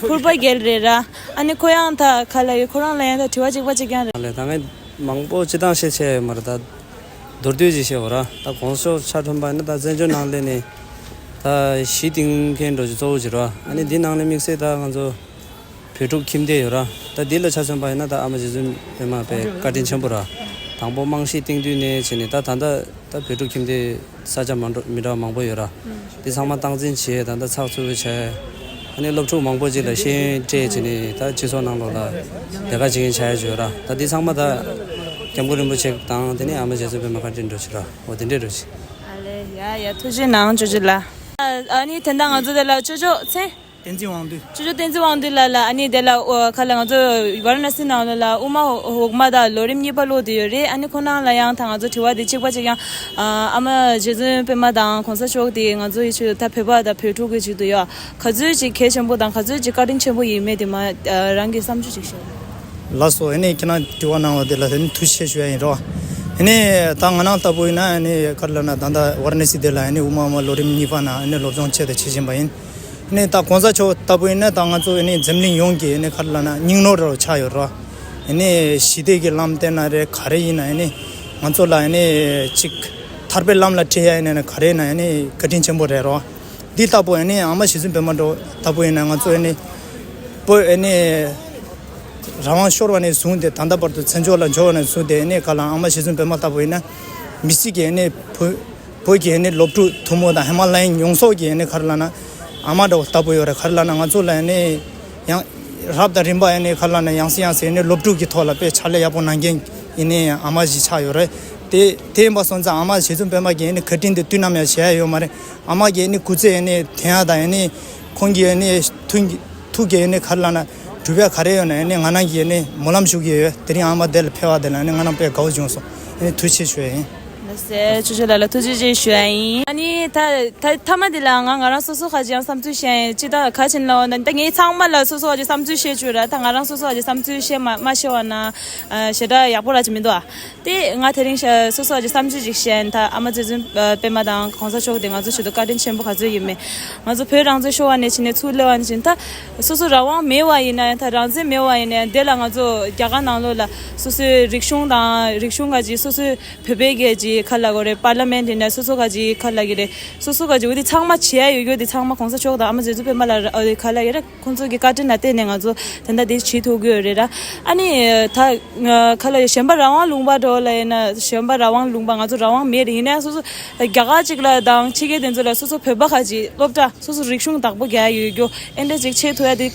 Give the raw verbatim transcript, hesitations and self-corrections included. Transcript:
ཕུར་པ་རྒྱལ་རེད་ར། ཨ་ནི་ཁོ་ཡང་ད་ག་ལ་ཡོད། ཁོ་རང་ལ་ཡང་ད་དྲི་བ་གཅིག་པ་གཅིག་རྐྱང་རེད། ལས་ད་ངས་མང་པོ་སྤྱི་བཏང་བཤད་ཆེ་མ་རེད། ད་མདོར་བསྡུས་ཅིག་བཤད་འོ་ར། ད་གོང་ས་མཆོག་ཆ་མཐུན་པ་ཡིན་ན་ད་བཙན་བྱོལ་ནང་ལས་ནས་ད་གཞི་བཏིང་མཁན་འགྲོ་རྒྱུ་གཙོ་བོ་ཅིག་ར། ཨ་ནི་འདི་ནང་ལས་དམིགས་བསལ་ད་ང་ཚོ་བོད་ཕྲུག་ཁྱིམ་སྡེ་ཡོད་ར། ད་འདི་ལ་ཆ་མཚོན་པ་ཡིན་ན་ད་ཨ་མ་རྗེ་བཙུན་པད་མ་དཔེ་བཀའ་དྲིན་ཆེན་པོ་ར། དང་པོ་རྨང་གཞི་བཏིང་དུས་ནས་བྱས་ནས་ད་ད་ལྟ་ད་བོད་ཕྲུག་ཁྱིམ་སྡེ་ས་ཆ་མ་འདྲ་མི་འདྲ་བ་མང་པོ་ཡོད་ར། འདི་ཚང་མ་སྟངས་འཛིན་བྱས། ད་ལྟ་ཚགས་ཚུད་པོ་བྱས། ཨ་ནི་སློབ་ཕྲུག་མང་པོ་ཅིག་ལ་ཤེས་ཡོན་སྤྲད་བྱས་ནས་ད་སྤྱི་ཚོགས་ནང་ལོགས་ལ་ལས་ཀ་བྱེད་མཁན་ཆགས་ཡ་ཅིག་ཡོད་ར། ད་འདི་ཚང་མ་ད་སྐྱབས་མགོན་རིན་པོ་ཆེ་དང་དེ་ནས་ཨ་མ་རྗེ་བཙུན་པད་མ་བཀའ་དྲིན་འགྲོ་ཆེ་ར། འོ་དེ་འདྲས་འགྲོ་ཆེ། ཨ་ལེ། ཡ་ཡ། ཐུགས་རྗེ་གནང་ཅོ་ཅོ་ལགས། ཨ་ནི་དེ་འདྲ་ང་ཚོ་དེ་ལ་ཅོ་ཅོ་མཚན། བསྟན་འཛིན་དབང་འདུས། ཅོ་ཅོ་བསྟན་འཛིན་དབང་འདུས་ལགས་ལ། ཨ་ནི་དེ་ལ་ཨོ་ག་ལ་ང་ཚོ་ཝཱ་ར་ཎ་སི་ནང་ལོགས་ལ་དབུ་མ་འོག་མ་དང་ལོ་རིམ་གཉིས་པ་ལོག་དེ་ཡོད་རེད། ཨ་ནི་ཁོ་རང་ལ་ཡང་ད་ང་ཚོ་དྲི་བ་དེ་གཅིག་པ་གཅིག་ཡང་ཨ་མ་རྗེ་བཙུན་པད་མ་དང་གོང་ས་མཆོག་དེ་ང་ཚོ་ཡི་ཆོས་ད་བོད་པ་དང་བོད་ཕྲུག་གི་ཆེད་དུ་ཡ་ག་ཚོད་ཅིག་གལ་ཆེན་པོ་དང་ག་ཚོད་ཅིག་བཀའ་དྲིན་ཆེན་པོ་ཡིན་མེད་དེ་མ་རང་གི་བསམ་ཚུལ་ཅིག་བཤད། ལགས་སོ། ཨ་ནི་ཁྱེད་རང་དྲི་བ་གནང་བ་དེ་ལ་ཨ་ནི་ཐུགས་རྗེ་ཆེ་ཞུ་ཡ་ཡིན་རོ། ཨ་ནི་ད་ང་རང་ལྟ་བུ་ཡིན་ན་ཨ་ནི་ག་རེ་ལབ་ན་ད་ལྟ་ཝཱ་ར་ཎ་སི་དེ་ལ་ཨ་ནི་དབུ་མ་དབུ་མ་ལོ་རིམ་གཉིས་པ་ནང་ཨ་ནི་སློབ་སྦྱོང་བྱས་ཏེ་བྱེད་བཞིན་པ་ཡིན། ཨ་ནི་ད་གོང་ས་མཆོག་ལྟ་བུ་ཡིན་ན་ད་ང་ཚོ་ཨ་ནི་འཛམ་གླིང་ཡོངས་ཀྱི་ཨ་ནི་ག་རེ་ལབ་ན་སྙིང་ནོར་རུ་ཆགས་ཡོད་རོ། ཨ་ནི་ཞི་བདེ་གི་ལམ་བསྟན་ན་རེད། ག་རེ་ཡིན་ན་ཨ་ནི་ང་ཚོ་ལ་ཨ་ནི་ཅིག་ཐར་པའི་ལམ་ལ་ཁྲིད་ཡ་ཡིན་ན་ག་རེ་ཡིན་ན་ཨ་ནི་བཀའ་དྲིན་ཆེན་པོ་རེད་རོ། འདི་ལྟ་བུ་ཨ་ནི་ཨ་མ་རྗེ་བཙུན་པད་མ་འགྲོ་ལྟ་བུ་ཡིན་ན་ང་ཚོ་ཨ་ནི་བོད་ཨ་ནི་རང་དབང་ཤོར་བ་ནས་བཟུང་སྟེ་ད་ལྟ་བར་དུ་བཙན་བྱོལ་ལ་འབྱོར་བ་ནས་བཟུང་སྟེ་ཨ་ནི་ག་ལ་ཨ་མ་རྗེ་བཙུན་པད་མ་ལྟ་བུ་ཡིན་ན་མི་སྲིད་ཀྱི་ཨ་ནི་བོད་བོད་ཀྱི་ཨ་ནི་སློབ་ཕྲུག་ཐུན་མོང་དང་ཧི་མ་ལ་ཡན་ཡོངས་རྫོགས་ཀྱི་ཨ་ནི་ག་རེ་ལབ་ན་ཨ་མ་འདྲ་བོ་ལྟ་བུ་ཡོད་རེད། ག་རེ་ལབ་ན་ང་ཚོ་ལ་ཨ་ནི་ཡང་རབ་དང་རིམ་པ་ཨ་ནི་ག་རེ་ལབ་ན་ཡང་སེ་ཡང་སེ་ཨ་ནི་སློབ་ཕྲུག་གི་ཐོག་ལ་དཔེ་ཕྱག་ལས་ཡག་པོ་གནང་མཁན་ཨ་ནི་ཨ་མ་ཞིག་ཆགས་ཡོད་རེད། དེ་དེ་ཡིན་པ་སོང་ཙང་ཨ་མ་རྗེ་བཙུན་པད་མ་གི་ཨ་ནི་བཀའ་དྲིན་དེ་དུས་ནམ་ཡང་ཞེ་ཡ་ཡོད་མ་རེད། ཨ་མ་གི་ཨ་ནི་སྐུ་ཚེ་ཨ་ནི་དེ་ཡང་དང་ཨ་ནི་ཁོང་གི་ཨ་ནི་ཐུགས་ཐུགས་ཀྱི་ཨ་ནི་ག་རེ་ལབ་ན་སྒྲུབ་ཡ་ག་རེ་ཡོད་ན་ཨ་ནི་ང་རང་གི་ཨ་ནི་སྨོན་ལམ་ཞུ་གི་ཡོད། དེ་རིང་ཨ་མ་འདི་ལ་ཕེབས་པ་དེ་ལ་ཨ་ནི་ང་རང་དཔེ་དགའ་བོ་བྱུང་སོང་། ཨ་ནི་ཐུགས་རྗེ་ཆེ་ཞུ་ཡ་ཡིན། ལགས་སོ། ཅོ་ཅོ་ལགས་ལ་ཐུགས་རྗེ་ཆེ་ཞུ་ཡ་ཡིན། ཨ་ནི་ད་ད་མཐའ་མ་འདི་ལ་ང་ང་རང་སོ་སོ་ཁ་ཅིག་ཡང་བསམ་ཚུལ་བཤད་ཡིན། ཅི་ད་ག་ཅིག་ལབ་ན་ད་ངས་ཚང་མ་ལ་སོ་སོ་ཁ་ཅིག་བསམ་ཚུལ་བཤད་བཅུག་ར། ད་ང་རང་སོ་སོ་ཁ་ཅིག་བསམ་ཚུལ་བཤད་མ་མ་ཤེས་པ་ན་ཞེ་དྲག་ཡག་པོ་ར་ཅིག་མི་འདུག་ཨ། དེ་ང་དེ་རིང་ཤ་སོ་སོ་ཨ་ཅེ་བསམ་ཚུལ་ཅིག་བཤད་ཡིན། ད་ཨ་མ་རྗེ་བཙུན་པད་མ་དང་གོང་ས་མཆོག་དེ་ང་ཚོ་ཆེད་དུ་བཀའ་དྲིན་ཆེན་པོ་ག་ཚོད་ཡིན་མིན། ང་ཚོ་བོད་རང་བཙན་ཤོར་བ་ནས་ཕྱིན་ནས་ཚུར་སླེབས་པ་ནས་ཕྱིན་ད་སོ་སོ་རང་དབང་མེད་པ་ཡིན་ན་ཡང་ད་རང་བཙན་མེད་པ་ཡིན་ན་ཡང་དེ་ལ་ང་ཚོ་རྒྱ་གར་ནང་ལོགས་ལ་སོ་སོའི་རིག་གཞུང་དང་རིག་གཞུང་ག་ཅིག་སོ་སོའི་བོད་པའི་ག་ཅིག་ག་ལབ་དགོས་རེད། པར་ལི་མེན་ཡིན་ན་སོ་སོ་ག་ཅིག་ག་ལབ་ཀྱི་རེད། སོ་སོ་ག་ཅིག་འོ་དེ་ཚང་མ་བྱེད་ཡ་ཡོད་ཡོད་དེ་ཚང་མ་གོང་ས་མཆོག་དང་ཨ་མ་རྗེ་བཙུན་པད་མ་ལ་ག་ལབ་ཀྱི་རེད། ཁོང་ཚོ་གི་བཀའ་དྲིན་ལ་བརྟེན་ནས་ང་ཚོ་དེ་འདྲ་དེ་བྱེད་ཐུབ་ཀྱི་ཡོད་རེད་ར། ཨ་ནི་ད་ཁ་ལ་གཞན་པ་རང་དབང་ལུང་པ་འགྲོ་ལ་ཡིན་ན་གཞན་པ་རང་དབང་ལུང་པ་ང་ཚོ་རང་དབང་མེད་རེད། ཡིན་ན་སོ་སོ་རྒྱ་གར་ཅིག་ལ་དང་ཕྱི་རྒྱལ་དེ་ཚོ་ལ་སོ་སོ་བོད་པ་ཁ་ཅིག་སློབ་གྲྭ་སོ་སོ་རིག་གཞུང་བདག་པོ་རྒྱག་ཡོད་རྒྱུ་ཨེ་འདྲ་ཅིག་བྱེད་ཐུབ་ཡ་དེ་